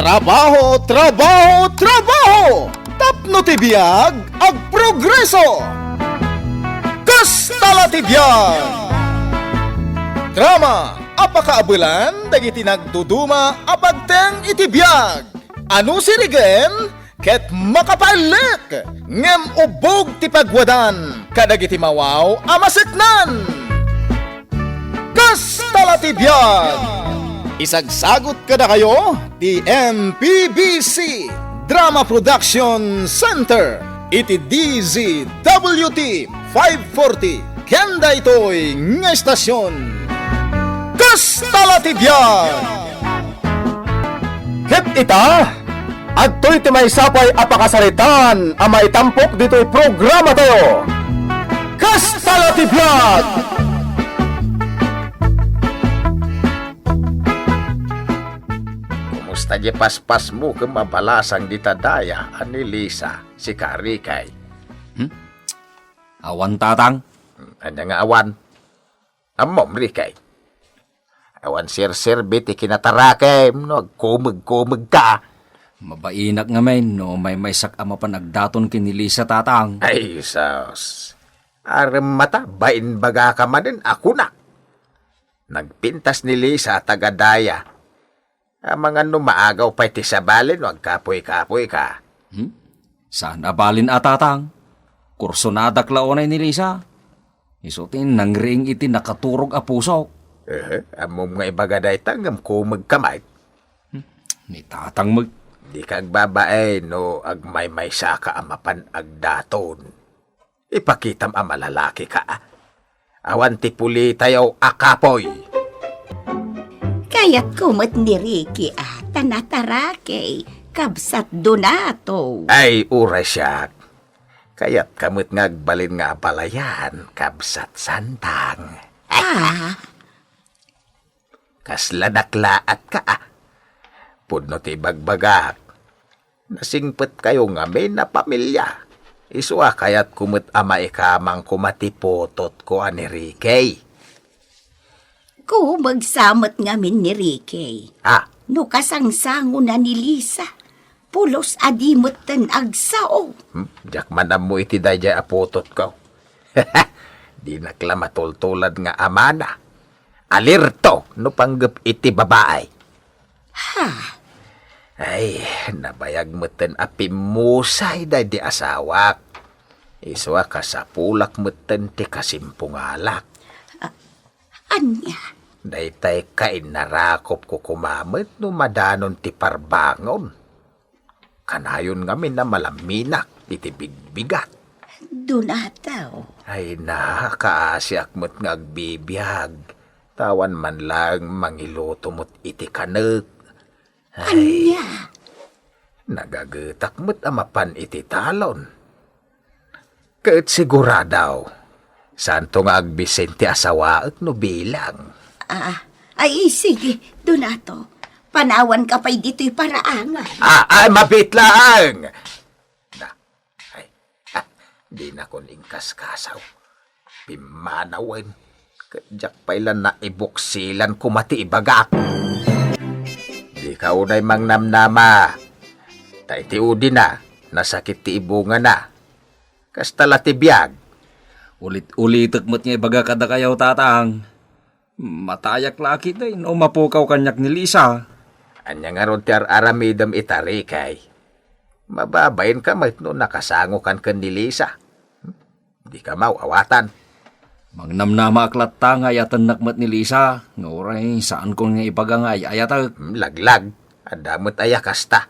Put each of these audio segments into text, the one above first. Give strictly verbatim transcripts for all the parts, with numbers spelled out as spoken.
Trabaho, trabaho, trabaho! Tapno ti biag, agprogreso! Kasta la ti biag! Drama a pakaabelan dagiti nagduduma a pagteng iti biag. Ano sirigen ket makapaellek, ngem ubbog ti pagwadan kadagiti mawaw a maseknan. Kasta la ti biag! Isagsagut kadakayo ti M P B C Drama Production Center iti D Z W T five forty ken daytoy nga estasion. Kasta la ti biag! Ket ita, adtoy ti maysa pay a pakasaritaan a maitampok ditoy programatayo. Kasta la ti biag! Kumusta diay paspasmo ken mabalasang dita daya a ni Lisa, sika, Rikay? Hmm? Awan, Tatang. Ania nga awan? Ammom, Rikay. Awan serserbi ti kinatarakem no agkumegkumegka. Mabainak ngamin no maymaysak a mapan agdaton ken ni Lisa, Tatang. Ay, sus. Arem mata, baimbagaka manen a kunak. Nagpintas ni Lisa a taga daya. Amangan no maagaw pay ti sabali no agkapuy-kapuyka. Hmm? Saan a balin a, Tatang? Kursonadak la unay ni Lisa. Isu ti nangriing iti nakaturog a pusok. Ehe, ammom nga ibaga dayta ngem kumegka met. Hmm? Ni Tatang met. Dika agbabain no agmaymaysaka a mapan agdaton. Ipakitam a malalakika. Awan ti pulitayo a kapuy. Kayatko met ni Ricky a ta natarakey, kabsat Donato. Ay, uray siak. Kayatka met nga agbalin nga abalayan, kabsat Santang. Ah, Kasla naklaatka, a. Pudno ti ibagbagak. Nasingpetkayo ngamin a pamilia. Isu a kayatko met a maikamang koma ti putotko a ni Ricky. Kumegsa met ngamin ni Ricky. Ah. No kasangsangona ni Lisa, pulos a di metten agsao. Hmm, diak man ammo iti daydiay a putotko. Dinak la matultulad nga amana. Alerto no panggep iti babai. Ha? Ay, nabayag metten a pimmusay daydi asawak. Isu a kasapulak metten ti kasimpungalak. A-, ania? Daytay kainnarakopko koma met no madanon ti parbangon. Kanayon ngamin a malaminak iti bigbigat. Donato. Ay na, kaasiak met nga agbibiag. Ta awan man laeng mangiluto met iti kanek. Ay, ania? Nagagetak met a mapan iti talon. Ket sigurado, saanto nga agbisin ti asawaek no bilang. Ah, ay, sige, Donato. Panawanka pay ditoy paraangan. Ah, ay, mabiit laeng! Na, ay, ah, dinakon inkaskasaw. Pimmanawen. Ket diak pay la naibuksilan koma ti ibagak. Dika unay mangnamnama. Ta iti udina, nasakit ti ibungana. Kasta la ti biag. Ulit-ulitek met nga ibaga kadakayo, Tatang. Matayak la a ketdi no mapukaw kaniak ni Lisa. Ania ngarud ti ar-aramidem ita, Ricky? Mababainka met no nakasangokan ken ni Lisa. Dika maw-awatan. Mangnamnamaak latta nga ayatennak met ni Lisa, nga uray saanko nga ibaga nga ay-ayatek. Hmm, laglag. Adda met aya kasta.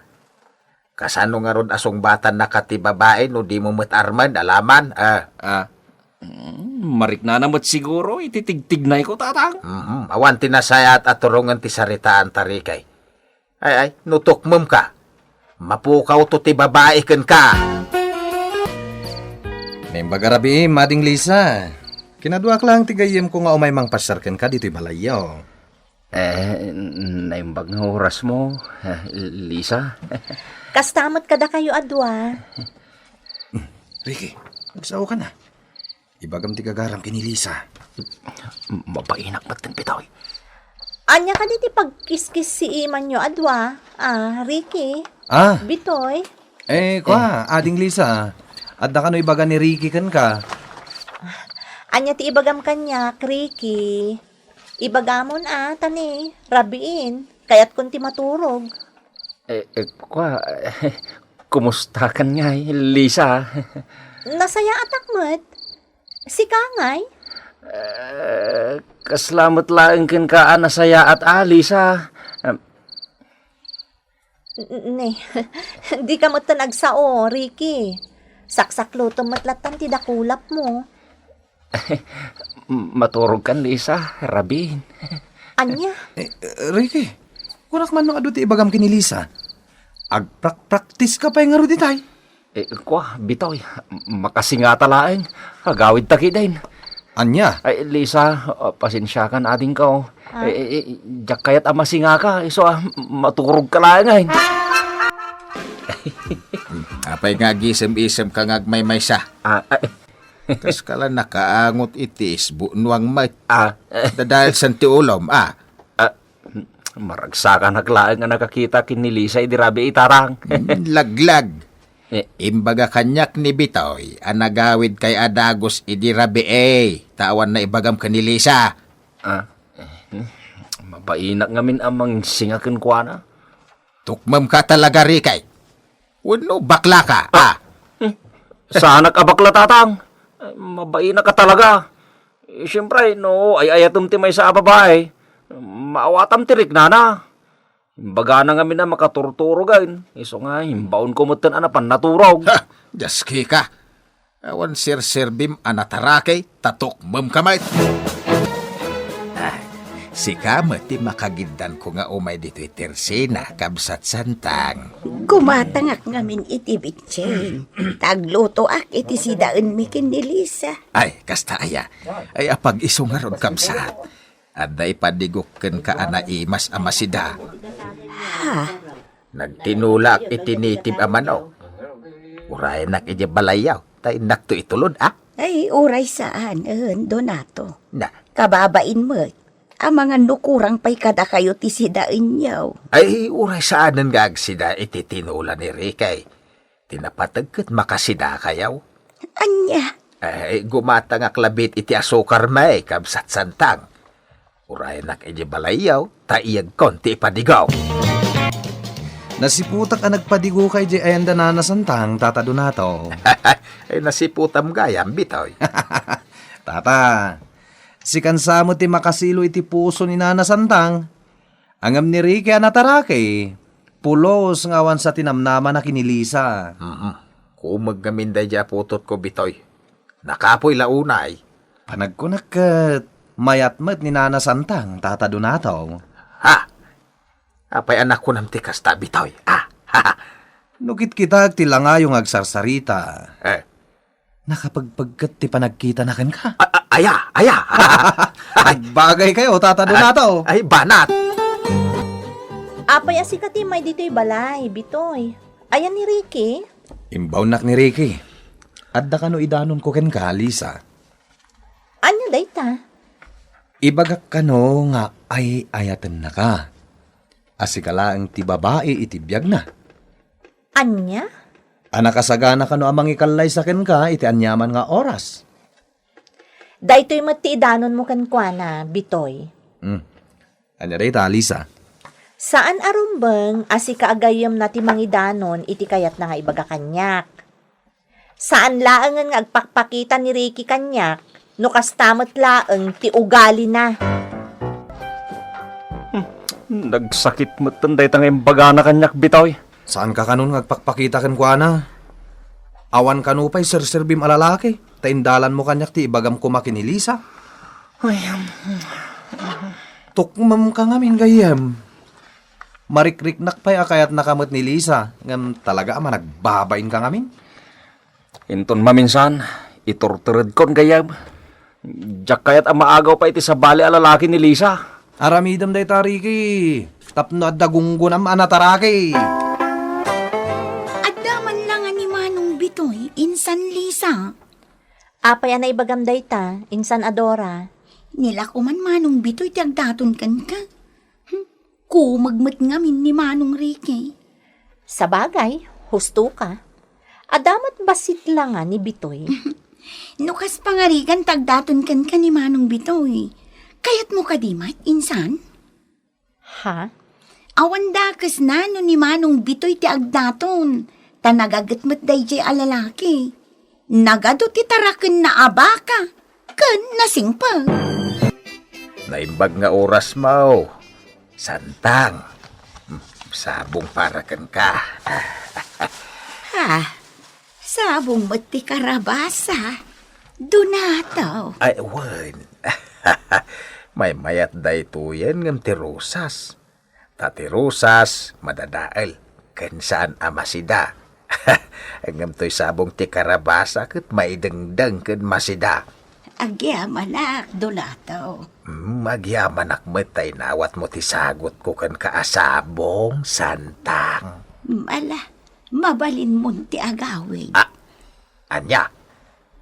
Kasano ngarud a sungbatan naka ti babai no dimo met armen alaman? Ah. Ah, mm, mariknana met siguro iti tigtignayko, Tatang. Mhm, awan ti nasayaat a turongen ti saritaan, Ricky. Ay, ay, no tukmemka, mapukawto ti babai kenka. Naimbag a rabii, Mading Lisa. Kinaduak laeng ti gayyemko nga umay mangpasyar kenka ditoy balayyo. Eh, naimbag nga orasmo, eh, Lisa. Kasta met kadakayo a dua. Ricky, agsaoka na. Ibagam ti gagaram ken ni Lisa. Mabainak met ti bitoy. Ania kadi ti pagkiskisiimanyo a dua, a, Ricky? Ah. Bitoy? Eh, kua, Ading Lisa, adda kano ibaga ni Ricky kenka? Ania ti ibagam kaniak, Ricky? Ibagamon a, ta ni, rabiin, kayatkon ti maturog. Eh, eh, kua, kumustakan ngay, Lisa? Nasayaatak met. Sika ngay? Eh, kasla met laeng kenka a nasayaat a, Lisa. Em. N-, ne, dika metten agsao, Ricky. Saksaklutom met lattan ti dakulapmo. Maturogkan, Lisa, rabiin. Ania? Eh, Ricky, kunak man no adu ti ibagam ken ni Lisa. Agprakpraktiska pay ngarud itay. Eh, kua, Bitoy, makasingata laeng. Agawidta ketdin. Ania? Ay, Lisa, ah, pasensiakan, adingko. Ah? Eh, eh, eh, diak kayat a masingaka, isu a maturogka laeng, ay. Hmm, apay nga agisem-isemka nga agmaymaysa? Ah, ay. Kaska la nakaangot iti isbunuang met. Ah. Dadaelsen ti ulom, ah. Ah, maragsakanak laeng a nakakita ken ni Lisa idi rabii, Tatang. Hmm, laglag. Eh. Imbaga kaniak ni Bitoy a nagawidkay a dagus idi rabii, ta awan naibagam ken ni Lisa. Ah, eh, mabainak ngamin a mangsinga kenkuana. Tukmemka talaga, Ricky. Wenno baklaka, ah? Hmm. Saanak a bakla, Tatang. Mabainak ka talaga. Eh, siyempre, no ay-ayatem ti maysa a babai, maawatam ti riknana. Imbagana ngamin a makaturturogen, isu nga imbaonko metten a napan naturog. Ha! Dios, Kika. Awan serserbim a nataraki, ta tukmemka met. Ah, sika met ti makagiddanko nga umay ditoy Tersina, kabsat Santang. Gumatangak ngamin iti bitien, ta aglutoak iti sidaenmi ken ni Lisa. Ay, kasta aya. Ay, apag-isu ngarud, kabsat. Adda ipadigok kenka a naimas a masida. Ha? Nagtinulaak iti native a manok. Urayanak idiay balayyo, ta innakto itulod, a? Ay, uray saan, en, Donato. Na? Kababain met. Amangan no kurang pay kadakayo ti sidaenyo. Ay, uray saanen nga agsida iti tinula ni Ricky. Ti napateg ket makasidakayo. Ania? Ay, gumatangak labi iti asukar, may, kabsat Santang. Urayanak idiay balayyo, ta iyegkon ti ipadigo. Nasiputak a nagpadigoka idiay ayan da Nana Santang, Tata Donato. Ay, nasiputam gayam, Bitoy. Tata, sikan sa met ti makasilo iti puso ni Nana Santang. Ngem ni Ricky a nataraki, pulos nga awan sa ti namnamana ken ni Lisa. Mhm. Kumeg ngamin daydiay a putotko, Bitoy. Nakapuy la unay. Panagkunak ket mayat met ni Nana Santang, Tata Donato. Ha? Apay a nakunam ti kasta, Bitoy? Ah, ha? No kitkitak ti langayo nga agsarsarita. Eh. Nakapagpagket ti panagkitana kenka. A-, a-, aya, aya. Ay. Nagbagaykayo, Tata Donato. Ay, ay, banat. Apay a sika ti immay ditoy balay, Bitoy? Ayan ni Ricky? Imbaonnak ni Ricky. Adda kano idanonko kenka, Lisa. Ania dayta? Ibagak kano nga ay-ayatennaka. A sika laeng ti babai iti biagna. Ania? A nakasagana kano a mangikallaysa kenka iti aniaman nga oras. Daytoy met ti idanonmo kenkuana, Bitoy. Hmm. Ania dayta, Lisa? Saan a rumbeng a sika a gayyemna ti mangidanon iti kayatna nga ibaga kaniak. Saan laengen nga agpakpakita ni Ricky kaniak no kasta met laeng ti ugalina. Hmm, nagsakit metten dayta nga imbagana kaniak, Bitoy. Saanka kanon nga agpakpakita kenkuana? Awan kano pay serserbim a lalaki, ta indalanmo kaniak ti ibagam koma ken ni Lisa. Ay, um, Tukmemka ngamin, gayyem. Marikriknak pay a kayatnaka met ni Lisa, ngem talaga a managbabainka ngamin. Inton maminsan, iturturedkon, gayyem. Diak kayat a maagaw pay iti sabali a lalaki ni Lisa. Aramidem dayta, Ricky, tapno adda gunggonam a nataraki. Adda man la nga ni Manong Bitoy, insan Lisa. Apay a naibagam dayta, insan a Dora? Ni la koma Manong Bitoy ti agdaton kenka. Pumeg met ngamin ni Manong Ricky. Sabagay, husto ka. Adda met bassit la nga ni Bitoy. No kas pangarigan ta agdaton kenka ni Manong Bitoy, kayatmo kadi met, insan? Ha? Awan dakesna no ni Manong Bitoy ti agdaton, ta nagaget met daydiay a lalaki. Nagadu ti tarakenna a baka ken nasingpet. Naimbag nga oras mo, Santang. Hmm, sabong para kenka. Ha? Sabong met ti karabasa. Donato. Ay, wen. Maymayat daytoyen ngem ti rosas. Ta ti rosas, madadael, ken saan a masida. Ngem toy sabong ti karabasa ket maidengdeng ken masida. Agyamanak, Donato. Mm, agyamanak met ta inawatmo ti sagutko kenka a sabong, Santang. Ala, mabalinmon ti agawid. Ah, ania?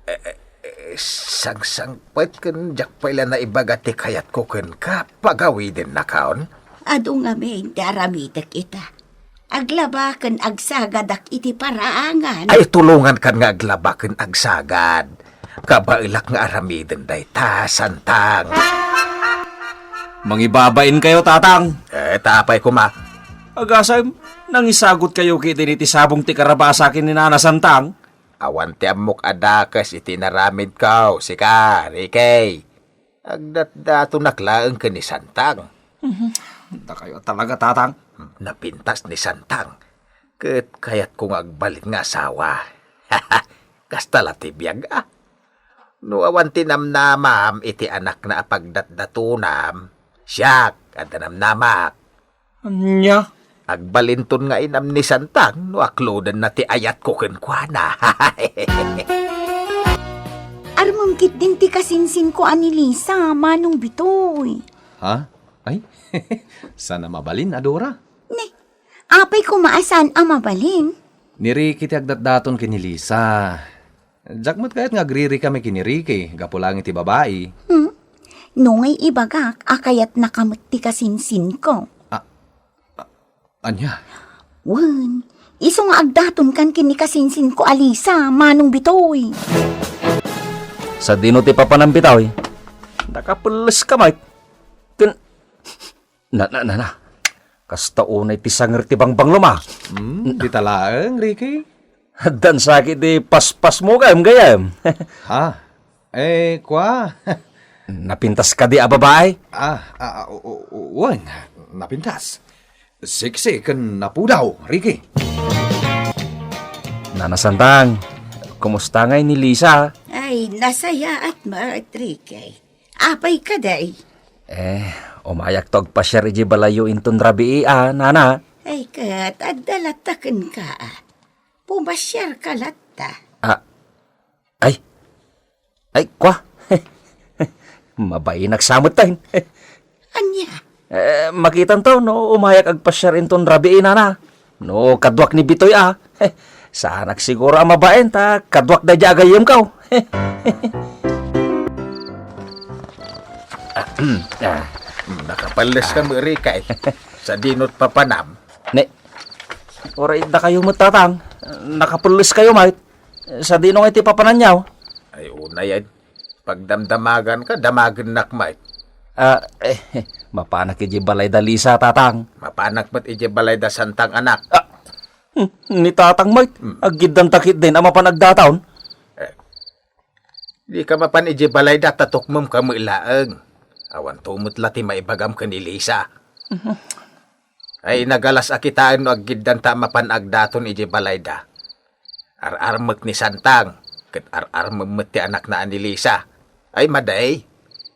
Eh, eh, eh, sangsangpet ken diak pay la naibaga ti kayatko kenka, pagawidennakon? Adu ngamin ti aramidek ita. Aglaba ken agsagadak iti paraangan. Ay, tulongankan nga aglaba ken agsagad. Kabaelak nga aramiden dayta, Santang. Mangibabainkayo, Tatang. Eh, ta apay koma? Agasem, nangisagutkayo ketdi iti sabong ti karabasa ken ni Nana Santang? Awan ti ammok a dakes iti inaramidko, sika, Ricky. Agdatdatonak laeng ken ni Santang. Mhm. Dakayo talaga, Tatang. Napintas ni Santang. Ket kayatko nga agbalin nga asawa. Kasta la ti biag, a. No awan ti namnamam iti anakna a pagdatdatonam, siak, adda namnamak. Ania? Agbalinton nga inam ni Santang no aklodenna ti ayatko kenkuana. Armem ketdin ti kasinsinko a ni Lisa, Manong Bitoy. Ha? Ay, saan a mabalin, a Dora? Ne, apay koma a saan a mabalin? Ni Ricky ti agdatdaton ken ni Lisa. Diak met kayat nga agririkami ken ni Ricky, gapu laeng iti babai. Hmm? No ngay ibagak a kayatnaka met ti kasinsinko. A-, a-, ania? Wen, isu nga agdatonkan ken ni kasinsinko a Lisa, Manong Bitoy. Sadino ti papanam, Bitoy? Nakapelles ka met. Ken Na, na, na, na. Kasta unay ti sanger ti bangbanglom, a. Hmm, dita laeng, Ricky? Addan sakit ti paspasmo, gayyem, gayyem. Ha? Eh, kua? Napintas kadi a babai? Ah, ah, ah, o, o, o, wen, napintas. Sexy ken napudaw, Ricky. Nana Santang, kumusta ngay ni Lisa? Ay, nasayaat met, Ricky. Apay kadi? Eh, umayakto agpasiar idiay balayyo inton rabii, a, nana. Ay, ket adda latta kenka, a. Pumasiarka latta. Ah, ay. Ay, kua. Mabainak sa metten. Ania? Eh, makitanto no umayak agpasiar inton rabii, nana. No kaduak ni Bitoy, a. Saanak siguro a mabain ta kaduak daydiay a gayyemko. Ah, hmm, ah, hmm, nakapelles ka, Mari, kay sadino ti papanam? Ne, uray dakayo met, Tatang. Nakapelles kayo, met. Sadino ngay ti papananyo? Ay, unay, ay, pagdamdamagan ka, damagennak met. Ah, eh, mapanak idiay balay da Lisa, Tatang. Mapanak met idiay balay da Santang, anak. Ah, hmm, ni Tatang met, hmm, aggiddanta ketdin a mapan agdaton. Eh, di ka mapan idiay balay da, ta tukmem ka met laeng. Awan to met la ti maibagam ken ni Lisa. Mhm. Ay, nagalas a kitaen no aggiddanta a mapan agdaton idiay balay da. Ar-armek ni Santang, ket ar-armem met ti anakna a ni Lisa. Ay, madi.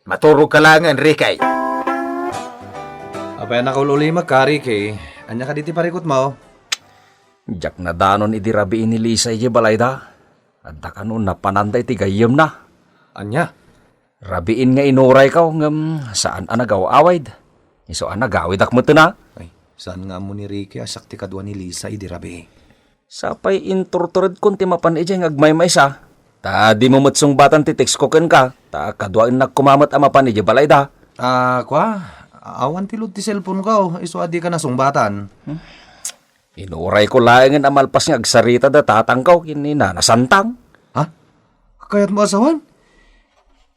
Maturog ka laengen, Ricky. Apay a nakaul-ulimek ka, Ricky? Ania kadi ti parikutmo? Diak nadanon idi rabii ni Lisa idiay balayda. Adda kano napananda iti gayyemna. Ania? Rabiin nga inurayko, ngem saan a nagaw-awid. Isu a nagawidak metten a. Ay, saan nga ammo ni Ricky a siak ti kadua ni Lisa idi rabii? Sapay inturturedkon ti mapan idiay nga agmaymaysa. Ta dimo met sungbatan ti textko kenka, ta kaduaennak koma met a mapan idiay balayda. Ah, kua? Awan ti load ti cellphone ko, isu a dika nasungbatan. Inurayko laengen a malpas nga agsarita da tatangko ken ni Nana Santang. Ha? Kayatmo a sawen?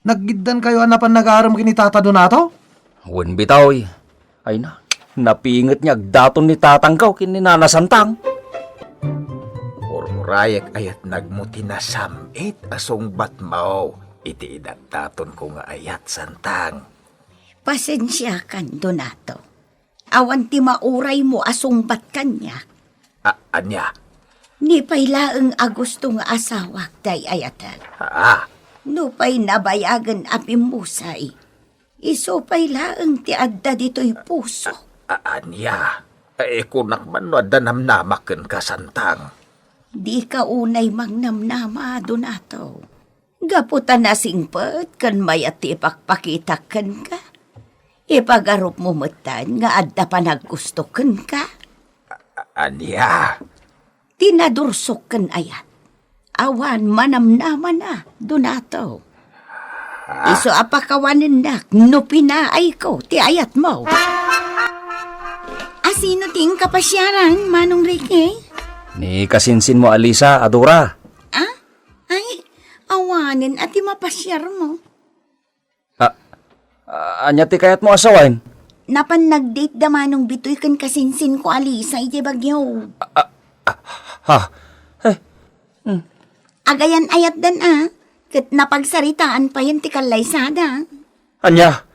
Naggiddankayo a napan nagaarem ken ni Tata Donato? Wen bitaw, eh. Ay na, napinget nga agdaton ni tatangko ken ni Nana Santang. Ururayek a yatnagmo ti nasam-it a sungbatmo iti inagdatonko nga ayat, Santang. Pasensiakan, Donato. Awan ti mauraymo a sungbat kaniak. A-, ania? Ni pay laeng a gusto nga asawak ti ay-ayatek. Ah. Nupay nabayagen a pimmusay, isu pay laeng ti adda ditoy puso. A-, ania? Eh, kunak man no adda namnamak kenka, Santang. Dika unay mangnamnama, Donato. Gapu ta nasingpet ken mayat ti ipakpakitak kenka, ipagarupmo metten nga adda panaggusto kenka. A-, ania? Ti nadursok ken ayat, awan manamnamana, Donato. Ah. Isu a pakawanennak no pinaayko ti ayatmo. Asino ti inkapasiaran, Manong Ricky? Ni kasinsinmo a Lisa, a Dora. Ah? Ay, awanen a ti mapasiarmo. Ah, ah, ania ti kayatmo a sawen? Napan nag-date da Manong Bitoy ken kasinsinko a Lisa idiay Baguio. Ah, ah, ah, ha? Eh, hmm. Agayan-ayatdan a, ket napagsaritaan payen ti kallaysada. Ania?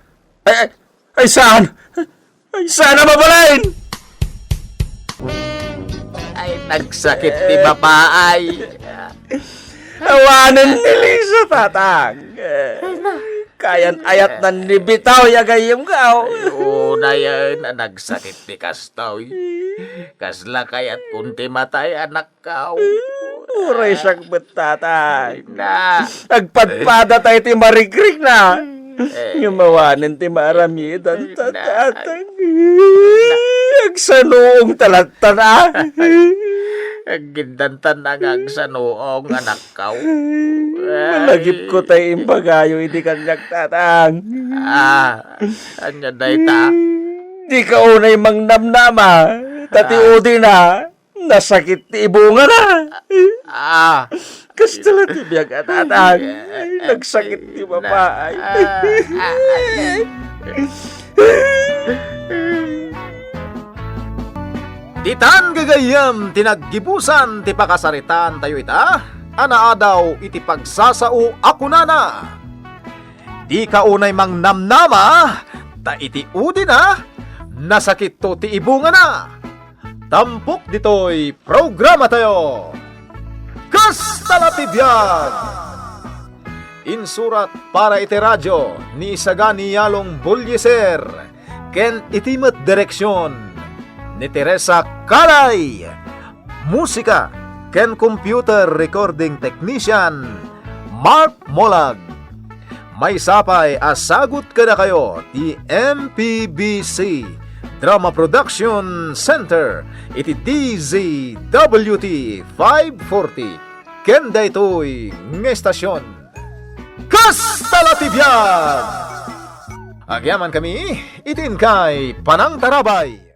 Ay, ay, ay, saan? Ay, saan a mabalin? Ay, nagsakit ti babaay. Awanen ni Lisa, tatang. Kayan-ayatnan ni Bitoy a gayyemko. Ay, unayen a nagsakit ti kastoy. Kasla kayatkon ti matay, anak. Kau. Uray siak met, tatang. Na. Agpadpada tayo ti marigrikna. Eh. Ngem awanen ti maaramidan, na, tatang. Na. Agsanuong talatan, a. Aggindantan na nga agsanuong, anak, kau. Ay. Malagipko tayo imbagayo idi kaniak, tatang. Ah, ania dayta? Di ka unay mangnamnama, ta ti, ah, udina. Nasakit ti ibungana. Ah. Kasta la ti biag a tatang. Ay, nagsakit ti babaay. Ah, ah, ah. Ditan gagayyem ti naggibusan ti pakasaritaan tayo ita, a naadaw iti pagsasao a kunana, "Di ka unay mangnamnama, ta iti udina, nasakitto ti ibungana." Tampok ditoy programa tayo. Kasta la ti biag! Insurat para iti radio ni Isagani Yalong Bulyeser ken iti met direksion ni Teresa Calay. Musika ken computer recording technician, Mark Molag. Maysa pay a sagut kadakayo ti M P B C Drama Production Center iti D Z W T five forty ken daytoy nga estasion. Kasta la ti biag! Agyamankami iti inkay panangtarabay.